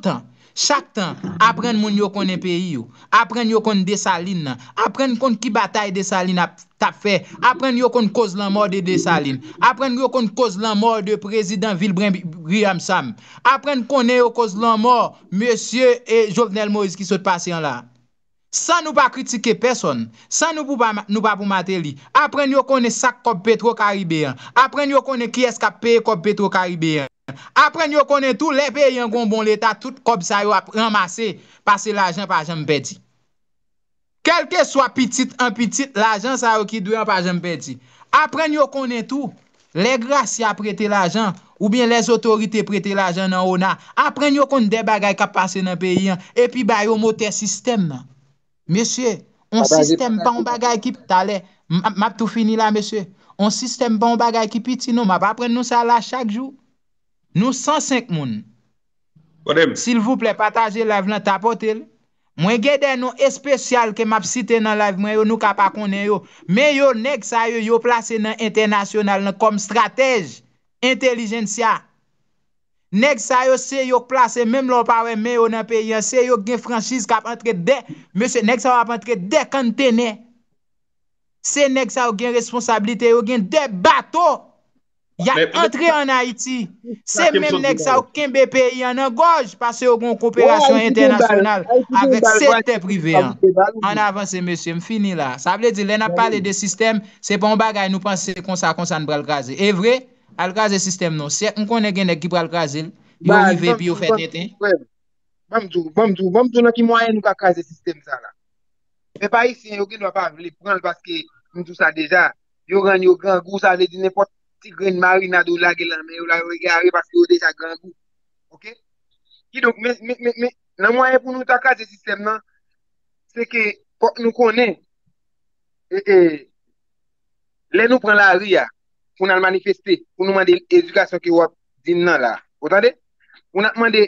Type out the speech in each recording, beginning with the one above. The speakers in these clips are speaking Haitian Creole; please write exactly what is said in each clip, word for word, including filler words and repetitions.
tan. Chak tan, aprann moun yo konnen peyi yo. Aprann yo konn Desalin nan. Aprann konn ki batay Desalin ap, t ap fè. Aprann yo konn koz lanmò de Desalin. Aprann yo konn koz lanmò de prezidan Vilbren Bi-, Briam Sam. Aprann konnen yo koz lanmò mesye, e, Jovenel Moïse ki sot pase an la. San nou pa kritike pèsòn, san nou pou pa, nou pa pou Martelly, aprann yo konnen sa k kòb Petro Karibe an, aprann yo konnen kiyès k ap peye kòb Petro Karibe an, aprann yo konnen tou lè peyi an gon bon leta, tout kòb sa yo ap ranmase, pase lajan pa janm pèdi. Kèlkeswa pitit an pitit, lajan sa yo ki dwe an pa janm pèdi. Aprann yo konnen tou, lè Gracia prete lajan, oubyen lè zotorite prete lajan nan ona, aprann yo konn de bagay k ap pase nan peyi an, epi ba yo motè sistèm nan. Mesye, on sistèm pa on bagay ki, talè, m, m ap tou fini la, mesye. On sistèm pa on bagay ki piti, non, m ap aprann nou sa la chak jou. Nou san senk moun. Silvouplè, pataje live lan, tapote l. Mwen gen de non espesyal ke m ap site nan live mwen yo, nou ka pa konnen yo. Men yo, nèg sa yo, yo plase nan entènasyonal lan kòm stratèj entèlijensya. Nèg sa yo, se yo k plase, menm lè w pa wè men yo nan peyi an, se yo k gen franchiz k ap antre de, mesye, nèg sa yo ap antre de konntenè. Se nèg sa yo gen responsablite, yo gen de bato. Y ap antre ann Ayiti. Se menm nèg sa yo kenbe peyi an nan gòj, paske yo gen yon koperasyon entènasyonal avèk sektè prive an. Ann avanse, mesye, m fini la. Sa vle di, lè n ap pale de sistèm, se pa yon bagay nou panse konsa, konsa n pral kraze. E vre, al kraze sistèm non. Syèk, m konnen gen nèg ki pral kraze l. Yo rive epi yo fè tenten. Ban m di w, ban m di w, ban m di w nan ki mwayen nou ka kraze sistèm sa la. Pèp ayisyen yo gendwa pa vle pran l paske, m di w sa deja, yo rann yo grangou, sa vle di nenpòt ti grenn marinad ou lage lan men yo la, yo egare paske yo deja grangou. Oke? Kidonk, men, men, men, men, nan mwayen pou nou ta kraze sistèm nan, se ke fòk nou konnen, e, e, lè nou pran lari a pou n al manifeste, pou nou mande edikasyon ke w ap di n nan la. Ou tande? Pou n ap mande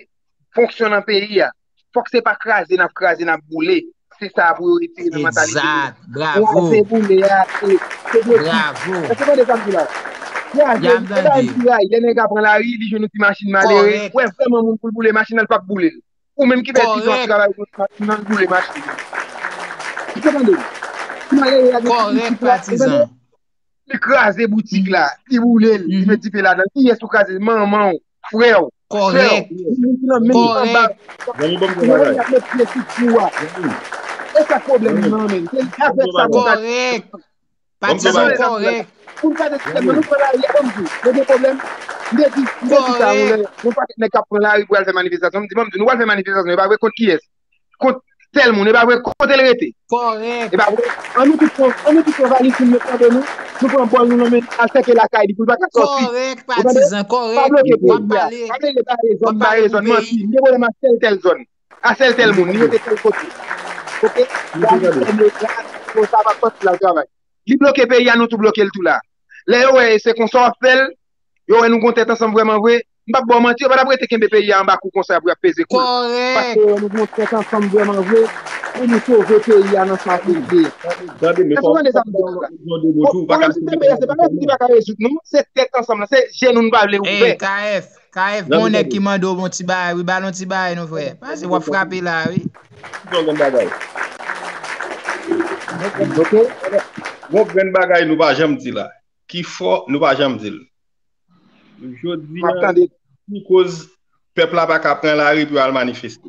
fonksyon nan peyi a, fòk se pa kraze n ap kraze, n ap boule. Se sa pou yo retire nan mantalite yo. Kraze boule a, se, se politik. Èske w tande sa m di la? Kraze, se pa yon tiray. Lè nèg la pran lari, li jwenn yon ti machin malere, w wè vrèman moun pou l boule, machin nan l p ap boule l. Ou menm ki fè dis an travay pou machin nan, l boule machin nan. Èske w tande? Ti malere a gen ti boutik la, ou tande? Li kraze boutik la, li boule l, li met dife ladan l. Kiyès ou kraze? Manman w, frè w, sè w, moun ki nan menm anba w. Ou konprann? Y ap met pye sou kou a. E sa k pwoblèm nan, menm. Se avèk sa pou n ka. Patizan, kòrèk. Pou n kraze sistèm nan, nou pran lari a, ban m di w, nou gen pwoblèm. M te di, m te di sa yon lè, yon pakèt nèg k ap pran lari pou y al fè manifestasyon. M di, ban m di w, nou pral fè manifestasyon, e pa vre, kont kiyès? Kont tèl moun, e pa vre, kote l rete? Kòrèk. E pa vre? An nou tout pran, an nou tout pran valiz nou met nan do nou, nou pran bòl nou nan men, al sèke lakay li pou l pa ka sòti. Kòrèk, patizan, kòrèk. W ap pale. W ap pale de barezòn, barezòn, manti. M gen pwoblèm ak tèl, tèl zòn. A sèl tèl moun, li rete tèl kote. Oke? Gade, konsa, m ap pase la travay. Li bloke peyi a, nou tou bloke l tou la. Lè yo wè se konsa w ap fè l, yo wè nou gon tèt ansanm vrèman vre, m p ap ba w manti, yo pa t ap rete kenbe peyi a anba kou konsa pou y ap peze kou. Paske yo wè nou gon tèt ansanm vrèman vre pou nou sove peyi a nan sa peyi ye. Èske w tande sa m di la? Pwoblèm sistèm peyi a, se pa manti ki pa ka rezoud non, se tèt ansanm lan, se je nou n pa vle ouvè. K F, gon nèg ki mande w bon ti bagay wi, ba l yon ti bagay non frè. Paske w ap frape la wi. Yon grenn bagay. Yon grenn bagay nou pa janm di la. Ki fò nou pa janm di l. Jodi a, ki koz pèp la pa ka pran lari pou y al manifeste?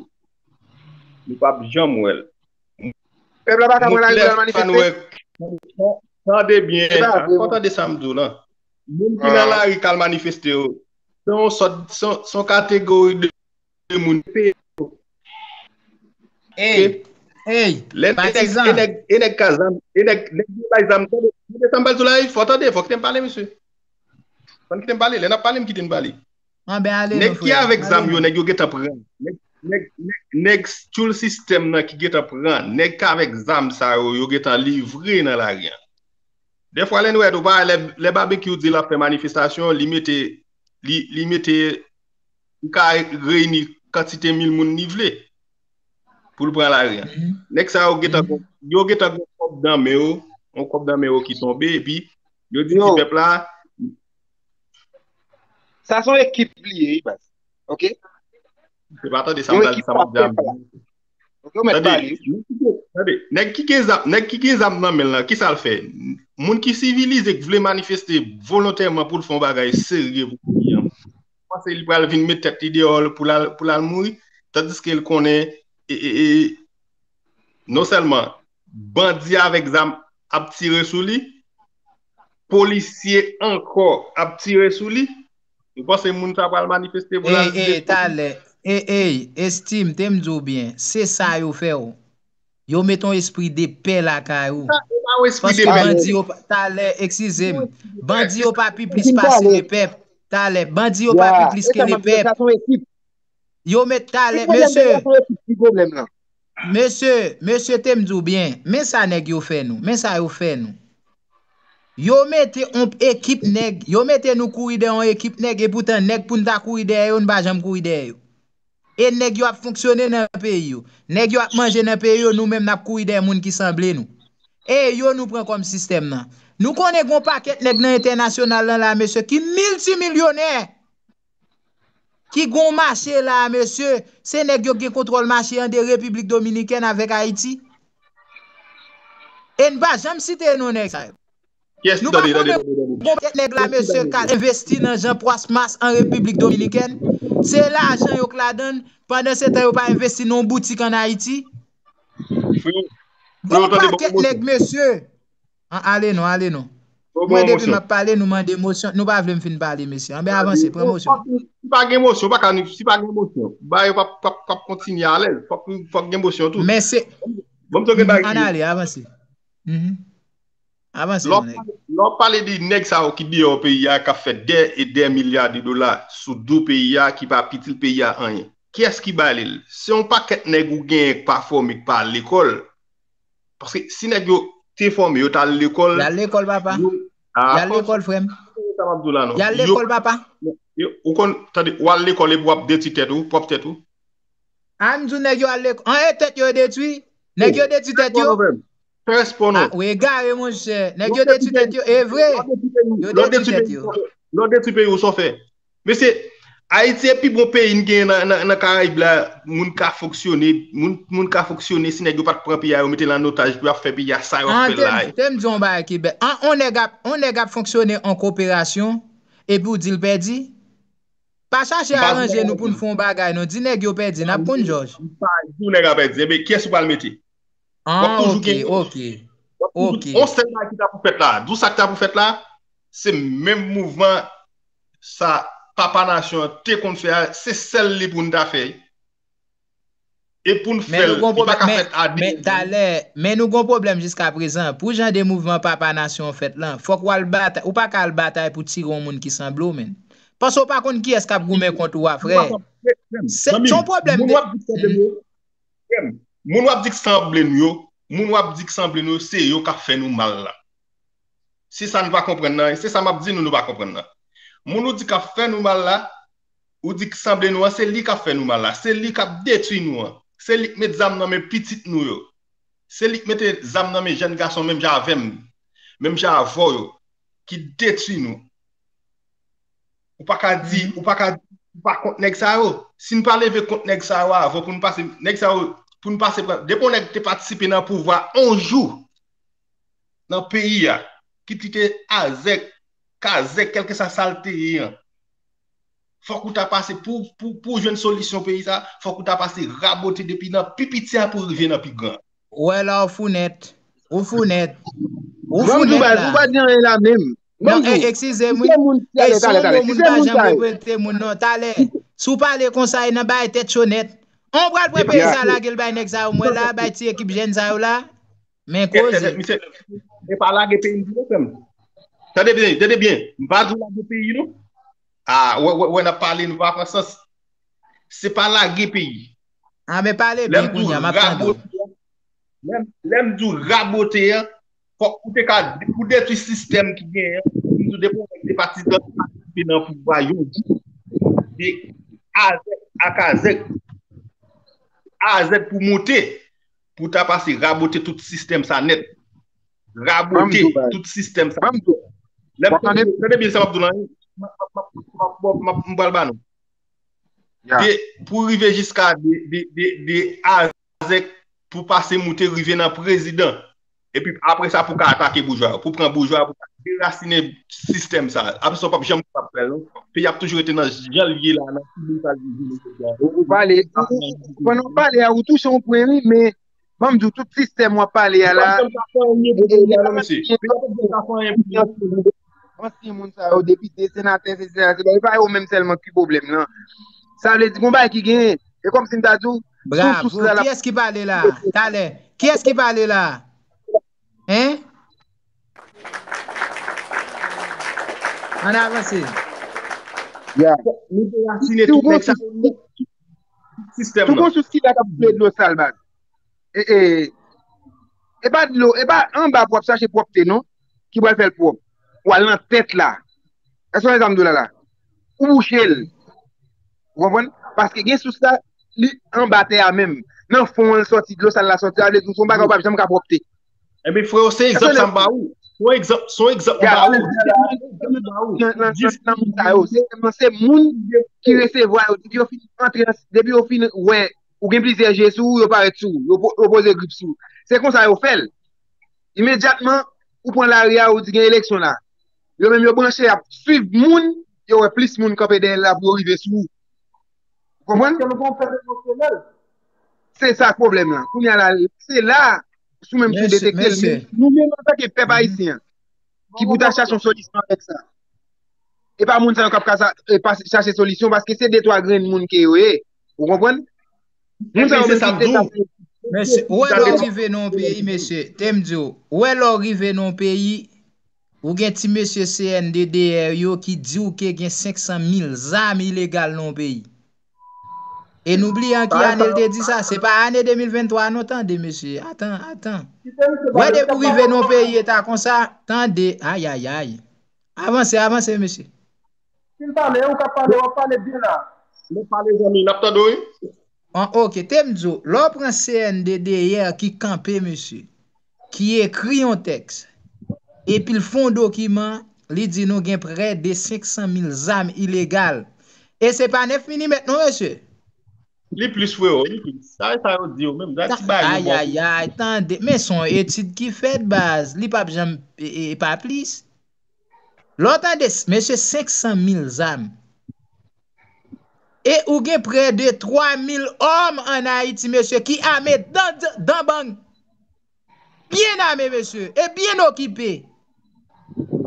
Nou p ap janm wè l. Pèp la pa ka pran lari pou y al manifeste? Tande byen, fò tande sa m di w lan. Moun ki nan lari k al manifeste yo, se yon sòt, se yon kategori de moun peye yo. Ey, ey, patizan. E nèg ka zam, e nèg, nèg ki bay zam, tande, tande sa m pral di w la, fò tande, fò kite m pale, mesye. Fò n kite m pale, lè n ap pale, m kite n pale. Nèg ki avèk zam yo, nèg yo gentan pran. Nèg, nèg, nèg, nèg tchoul sistèm nan ki gentan pran. Nèg k avèk zam sa yo, yo gentan livre nan lari a. Dèfwa lè n wè tou pa, lè, lè Babekyou di l ap fè manifestasyon, li mete, li, li mete, li ka reyini kantite mil moun li vle pou l pran lari a. Nèg sa yo gentan, yo gentan gen yon kòb nan men yo, yon kòb nan men yo ki tonbe, epi yo di ti pèp la. Sa se yon ekip li ye, wi, baz. Oke? Se pa tande sa m pral di, sa m ap di a. Yo mèt pale. Tande, nèg ki gen zam, nèg ki gen zam nan men l lan, ki sa l fè? Moun ki sivilize, k vle manifeste volontèman pou l fè yon bagay serye pou peyi an, ou panse li pral vin met tèt li deyò pou l al, pou l al mouri? Tandiske l konnen, e, e, e, non sèlman bandi avèk zam ap tire sou li, polisye ankò ap tire sou li. Ou panse moun sa pral manifeste pou l al... Ey, ey, talè. Ey, ey, Estim, te m di w byen, se sa yo fè w. Yo met yon espri de pè lakay ou. Paske bandi yo pa, talè, eskize m, bandi yo pa pi plis pase lepèp. Talè, bandi yo pa pi plis ke lepèp. Yo met talè, mesye. Mesye, mesye, te m di w byen, men sa nèg yo fè nou, men sa yo fè nou. Yo mete yon ekip nèg, yo mete nou kouri dèyè yon ekip nèg, epoutan nèg pou n ta kouri dèyè yo, n pa janm kouri dèyè yo. E nèg yo ap fonksyone nan peyi yo. Nèg yo ap manje nan peyi yo, nou menm n ap kouri dèyè moun ki sanble nou. E yo nou pran kòm sistèm nan. Nou konnen gon pakèt nèg nan entènasyonal lan la, mesye, ki miltimilyonè, ki gon mache la, mesye. Se nèg yo gen kontwòl mache an de Repiblik Dominikèn avèk Ayiti. E n pa janm site non nèg sa yo. Nou pa konnen gon pakèt nèg la, mesye, k al envesti nan Jean Prospère Mas an Repiblik Dominikèn. Se lajan yo k ladan l, pandan se tan yo pa envesti nan yon boutik an Ayiti. Gon pakèt nèg, mesye. An, ale non, ale non. Mwen, depi m ap pale, nou mande mosyon. Nou pa vle m fin pale, mesye. Anben, avanse, pran mosyon. Si pa gen mosyon, pa ka, si pa gen mosyon, bagay yo p ap, p ap, p ap kontinye alèz. Fòk, fòk gen mosyon tou. Men se... Bon, m tou gen bagay. Ann ale, avanse. Avanse, mon nèg. Lè w pale de nèg sa yo ki deyò peyi a, k ap fè dè e dè milya de dola sou do peyi a, ki pa itil peyi a anyen. Kiyès ki ba li l? Se yon pakèt nèg ou genyen k pa fòme, k pa al lekòl. Paske si nèg yo te fòme, yo t al lekòl. Y al lekòl, papa. Y al lekòl, frè m. Sa m ap di w la, non. Y al lekòl, papa. Ou konn, tande, w al lekòl epi w ap detwi tèt ou, pwòp tèt ou. A, m di w nèg yo al lekòl. An, e tèt yo yo detwi? Nèg yo detwi tèt yo? Fè respè w non. A, ou egare, monchè. Nèg yo detwi tèt yo, e vre. Yo detwi tèt yo. Lè w detwi peyi w, sa w fè? Mesye, Ayiti e pi bon peyi n genyen nan, nan, nan Karayib la. Moun ka fonksyone, moun, moun ka fonksyone si nèg yo pa t pran peyi a, yo mete l an otaj pou y ap fè peyi a sa y ap fè la. Te m di yon bagay ki bèl. An, on nèg ap, on nèg ap fonksyone an koperasyon, epi w di l pèdi? Pa chache aranje nou pou n fè yon bagay, non. Di nèg yo pèdi, n ap konn jòj. M pa di w nèg la pèdi. Enben, kiyès ou pral mete? W ap toujou gen. Ok, ok. On sèl bagay ki ta pou fèt la. Di w sa ki ta pou fèt la, se menm mouvman sa papa nasyon an te konn fè a, se sèl li pou n ta fè. E pou n fè l, li pa ka fèt a de. Men talè, men nou gon pwoblèm jiskaprezan. Pou jan de mouvman papa nasyon an fèt lan, fòk w al batay. Ou pa ka al batay pou tire yon moun ki sanble w, menn. Paske w pa konn kiyès k ap goumen kont ou a, frè. Se yon pwoblèm de... Frè m, moun w ap di k sanble nou yo, moun w ap di k sanble nou yo, se yo k ap fè nou mal la. Se sa nou pa konprann nan, se sa m ap di nou, nou pa konprann nan. Moun ou di k ap fè nou mal la, ou di k sanble nou an, se li k ap fè nou mal la, se li k ap detwi nou an, se li k met zam nan men pitit nou yo, se li k mete zam nan men jèn gason menm jan avè m, menm jan avè w yo, ki detwi nou. Ou pa ka di, ou pa ka di, ou pa kont nèg sa yo. Si n pa leve kont nèg sa yo avan pou n pase, nèg sa yo, pou n pase pran, depi yon nèg te patisipe nan pouvwa yon jou nan peyi a, kit li te azèk, kazèk, kèlkeswa sa l te ye an, fòk ou ta pase pou, pou, pou jwenn solisyon peyi sa, fòk ou ta pase rabote depi nan pi piti a pou rive nan pi gran. Ou wè la, ou fou nèt. Ou fou nèt. Ou fou nèt la. Ou pa di anyen la menm. Non, eskize m, wi. E se yon mo moun pa janm repete moun non. Talè, si w pale konsa, e nan bay tèt cho nèt. An, w pral pran peyi sa, lage l bay nèg sa yo, m wè la, bay ti ekip jèn sa yo la. Men koze. Misye, e pa lage peyi m di non, frè m. Tande byen, tande byen. M pa di w lage peyi non. A, wè, wè, wè, n ap pale, nou pa pran sans. Se pa lage peyi. A, men pale byen kounye a, m ap tande w. Lè m, lè m di w rabote a, fòk ou te ka, pou detwi sistèm ki genyen an, m di w depi yon nèg te patisipe nan pouvwa yon jou, de A Z, A Z, A Z pou moute, pou ta pase rabote tout sistèm sa nèt. Rabote tout sistèm sa. Lè m tande, tande byen sa m ap di w lan, m pral ba nou. De, pou rive jiska de, de, de, de Azèk, pou pase moute rive nan prezidan. Epi apre sa pou ka atake boujwa yo, pou pran boujwa yo, pou ka derasinen sistèm sa. Apre sa w p ap janm kapab fè l non. Peyi ap toujou rete nan jan l ye la, nan ti bout sa l ye jodi a. Ou pale, ou, ou, pandan w pale a, ou touche yon pwen wi, men ban m di w tout sistèm w ap pale a la. Ansyen moun sa yo, depite, senatè, se senatè, se pa yo menm sèlman ki pwoblèm nan. Sa vle di, gon bagay ki genyen. E kòmsi m ta di w, sou sous la, la. Kiyès ki pale la? Talè. Kiyès ki pale la? Hein? Ann avanse. Ya. Nou derasine tout nèg sa yo nèt. Sistèm nan. Tou gon sous ki la k ap boule dlo sal, baz. E, e, e pa dlo, e pa anba pou w ap chache pwòpte, non, ki pral fè l pwòp. Ou al nan tèt la. Èske w wè sa m di w la la? Ou bouche l. Ou konprann? Paske gen sous la, li anba tè a menm. Nan fon an l sòti, dlo sal la sòti, sa vle di w se yon bagay ou p ap janm ka pwòpte. Ebyen, freo, se egzanp sa m ba ou. Se yon egzanp, se yon egzanp m ba ou. Nan, nan, nan, nan moun sa yo, se, se moun ki resevwa yo, depi yo fin antre nan, depi yo fin wè, ou gen plizyè je sou ou, yo parèt sou ou, yo po-, yo poze grip sou ou. Se konsa yo fè l. Imedyatman, ou pran lari a, ou di gen eleksyon la. Yo menm yo branche, y ap swiv moun, yo wè plis moun kanpe dèyè l la pou yo rive sou ou. Ou konprann? Paske nou gen yon pèp emosyonèl. Se sa k pwoblèm lan. Kounye a la, se la, sou menm sou detekte l, men nou menm antanke pèp ayisyen an, ki pou ta chache yon solisyon avèk sa. E pa moun sa yo k ap ka sa, e pa chache solisyon, paske se de twa grenn moun ke yo ye. Ou konprann? Moun sa yo menm ki te sa. Mesye, ou wè lè w rive nan yon peyi, mesye, te m di w, ou wè lè w rive nan yon peyi, ou gen ti mesye C N D D R yo ki di w ke gen senk san mil zam ilegal nan yon peyi. E nou bliye an ki ane l te di sa, se pa ane de mil venntwa non, tande, mesye. Atan, atan. Ou wè depi w rive nan yon peyi eta konsa, tande, ayayay. Avanse, avanse, mesye. Si m pale, ou ka pale, w ap pale byen la. Lè w pale, zanmi, n ap tande w, wi. An, ok, te m di w, lè w pran C N D D R ki kanpe, mesye, ki ekri yon tèks, epi l fè yon dokiman, li di nou gen prè de senk san mil zam ilegal. E se pa nèf milimèt non, mesye. Li plis, freo, li plis. Sa, sa yo di yo menm, sa ti bagay yo bon. Ayayay, tande, men se yon etid ki fèt, baz, li p ap janm, e, e, e pa plis. Lè w tande, mesye, senk san mil zam. E ou gen prè de twa mil òm ann Ayiti, mesye, ki ame dan, dan bang. Byen ame, mesye, e byen okipe.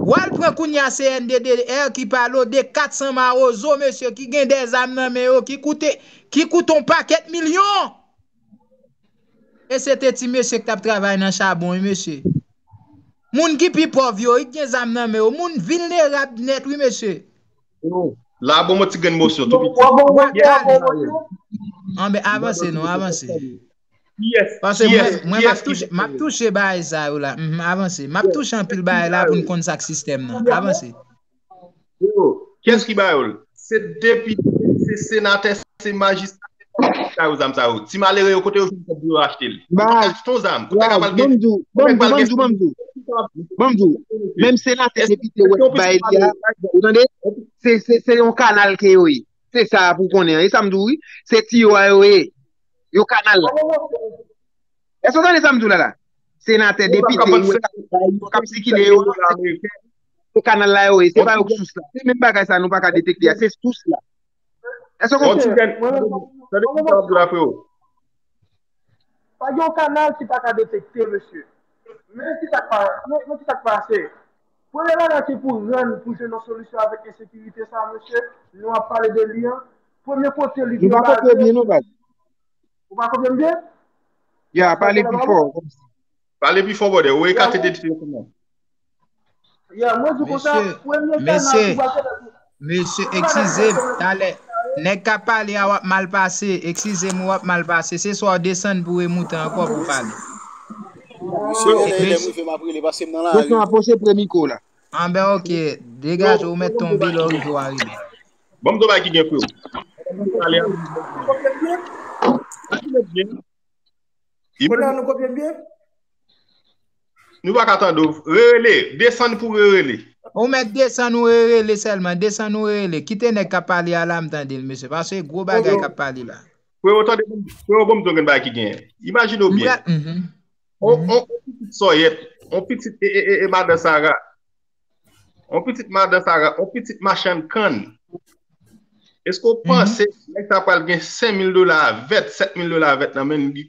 W al pran kounye a C N D D R ki pale w de kat san mawozo, mesye, ki gen de zam nan men yo, ki koute, ki koute yon pakèt milyon. E se te ti mesye k t ap travay nan chabon, wi, mesye. Moun ki pi pòv yo, ki gen zam nan men yo, moun vilnerab nèt, wi, mesye. Yo, la bon, yon ti grenn mosyon, tou piti. W ap pale. Anben, avanse non, avanse. Paske mwen, mwen m ap touche, m ap touche bagay sa yo la. Mhm, avanse. M ap touche anpil bagay la pou n konn sa k sistèm nan. Avanse. Yo, kiyès ki ba yo l? Se depite, se senatè, se majistra, se pa yo zam sa yo. Ti malere yo, kote yo jwenn kòb pou yo achte l? Yo pa ka achte yon zam. Kote yo pral gen? Ban m di w, ban m di w, ban m di w, ban m di w. Ban m di w. Menm senatè, depite, w ap bay li a, ou tande? Se, se, se yon kanal ke yo ye. Se sa pou w konnen an. E sa m di w, wi. Se tiyo a yo ye. Yo kanal la. Èske w tande sa m di w la la? Senatè, depite, yo k ap sikile yo, se kanal la yo ye, se pa yo k sous la. Se menm bagay sa nou pa ka detekte a, se sous la. Èske w konprann? Tande sa m di w la, freo. Pa gen yon kanal ki pa ka detekte, mesye. Men ki sa k pa, men, men ki sa k pase. Premye bagay ki pou rann, pou jwenn yon solisyon avèk ensekirite sa, mesye, nou ap pale de li an. Premye kote li dwe baze. Nou pa konprann byen non, baz. Ou pa konprann byen? Ya, pale pi fò, kòmsi. Pale pi fò, brother. Ou ekate de telefòn nan. Ya, mwen di konsa, premye kanal ki pral fèt. Mesye, eskize m, talè. Nèg k ap pale a, w ap mal pase. Eskize m, w ap mal pase. Se swa w desann pou remoute ankò pou pale. Mesye, lè m rive, m ap rele, pase m nan lari. Mesye, aproche pre mikwo la. Anben, ok. Degaje w, ou mèt tonbe lè w rive, w a rele. Ban m di w bagay ki gen, freo. Pale a. Kounye a nou kopye m byen? Nou pa ka tande w. Rerele. Desann pou rerele. Ou mèt desann ou rerele sèlman. Desann ou rerele. Kite nèg k ap pale a la, m tande l, mesye. Paske gwo bagay k ap pale la. Frero, tande, frero, bon, m di w gen bagay ki genyen. Imajine w byen. On pitit sòyèt, on pitit e, e, e, e madan Sara, on pitit madan Sara, on pitit machann kann. Èske w panse nèg sa pral gen senk mil dola vèt, sèt mil dola vèt nan men li